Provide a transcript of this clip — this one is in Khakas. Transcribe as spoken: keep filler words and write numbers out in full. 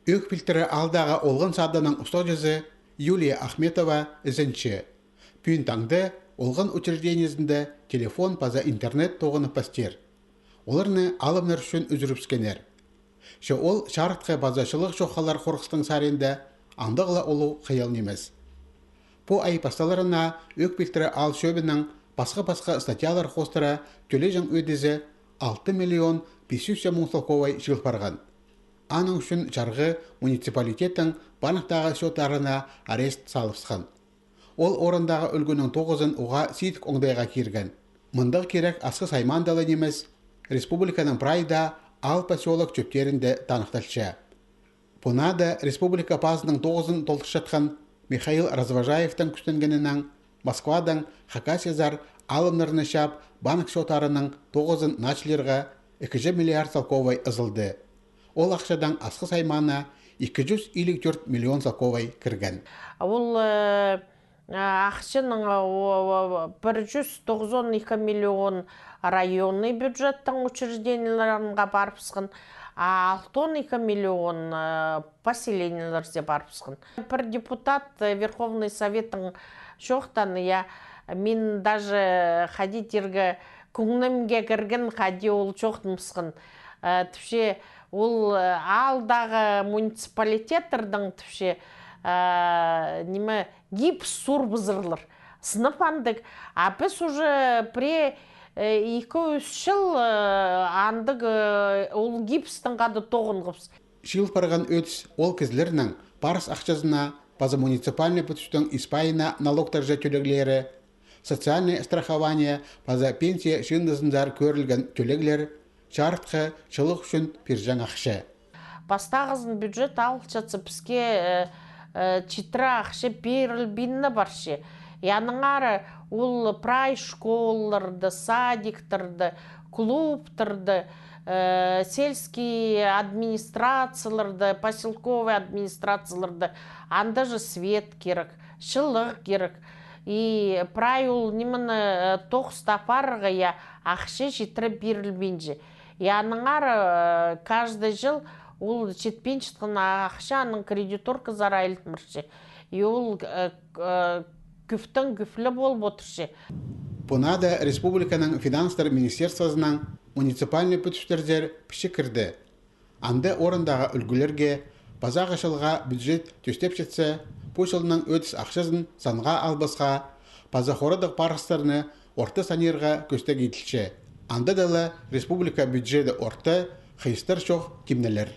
Ӧӧк пилтірі аалдағы олған садының устағҷызы Юлия Ахметова ізенче: пӱӱн таңда олған учреждениезінде телефон паза интернет тоғынып пастир. Оларны алымнар ӱчӱн ӱзӱрібіскеннер. Че ол чарытхы паза чылығ чох халар хорғыстың сариинда андағ ла улуғ хыял нимес. Пу ай пасталарына ӧӧк пилтірі аал чӧбінің пасха-пасха статьялар хоостыра тӧлеҷең ӧдізі алты миллион пис чӱс муң салковай чыыл парған. Аның ӱчӱн чарғы муниципалитеттің банктағы счёттарына арест салыбысхан. Ол орындағы ӱлгӱнің тоғызын уғаа сидік оңдайға кирген. Мындағ кирек Асхыс аймаанда ла нимес, республиканың прай даа аал, посёлок чӧптерінде таныхталча. Пу наада республика пазының тоғызын толдырчатхан Михаил Развожаевтің кӱстенгенінең Москвадаң Хакасиязар алымнарны чаап, банк счёттарының тоғызын начлирға ікіҷе миллиард салковай ызылды. Ол ахчадаң Асхыс аймаана ікі чӱс илиг тӧрт миллион салковай кірген. Ол, э, ахчаның, о, о, пір чӱс тоғызон ікі миллион районный бюджеттің учреждениелерінге парыбысхан, а алтон ікі миллион, э, поселениелерге парыбысхан. Пір депутат, э, Верховный Советтің чоохтаан, я, мин даже хайди тирге, кӧңнімге кірген, хайди ол чоохтабысхан. Э, тіпче, ол, э, аалдағы муниципалитеттердең, тіпче, э, ниме, гипс сурыбызарлар. Сынап андағ. А піс уже пірее, э, ікі-ӱс чыл, э, андағ, э, ол гипстең хада тоғынғабыс. Чыыл парған ӧдіс ол кізілернің парыс ахчазына паза муниципальный пӱдістің ис пайына налогтарҷа тӧлеглері, социальное страхование паза пенсия чыындызынзар кӧрілген тӧлеглер, чарытхы, чылығ ӱчӱн пирҷең ахча. Пастағызын бюджет алчатса, піске, э, э, читіре ахча пирілбинні парча. И аннаңар ол прай школаларды, садиктарды, клубтарды, э, сельский администрацияларды, поселковый администрацияларды, анда же свет кирек, чылығ кирек. И прай ол нимені, э, тоғыс апарарға, я, ахча читіре пирілбинче. И аннаңар, э, каждый чыл ол читпинчеткен ахча аның кредиторказар айланмирче. И ол, э, э, кӧптең кӧп ле полып одырча. Пу наада республиканың финанстар министерствозынаң муниципальный пӱдістерзер пічік кірді. Анда орындағы ӱлгӱлерге пазағы чылға бюджет тӧстепчетсе, пу чылның ӧдіс ахчазын санға албасха паза хорадығ парыстарны орта санирға кӧстег иділче. Анда даа ла республика бюджеті орта, хыйыстар чох тимнелер.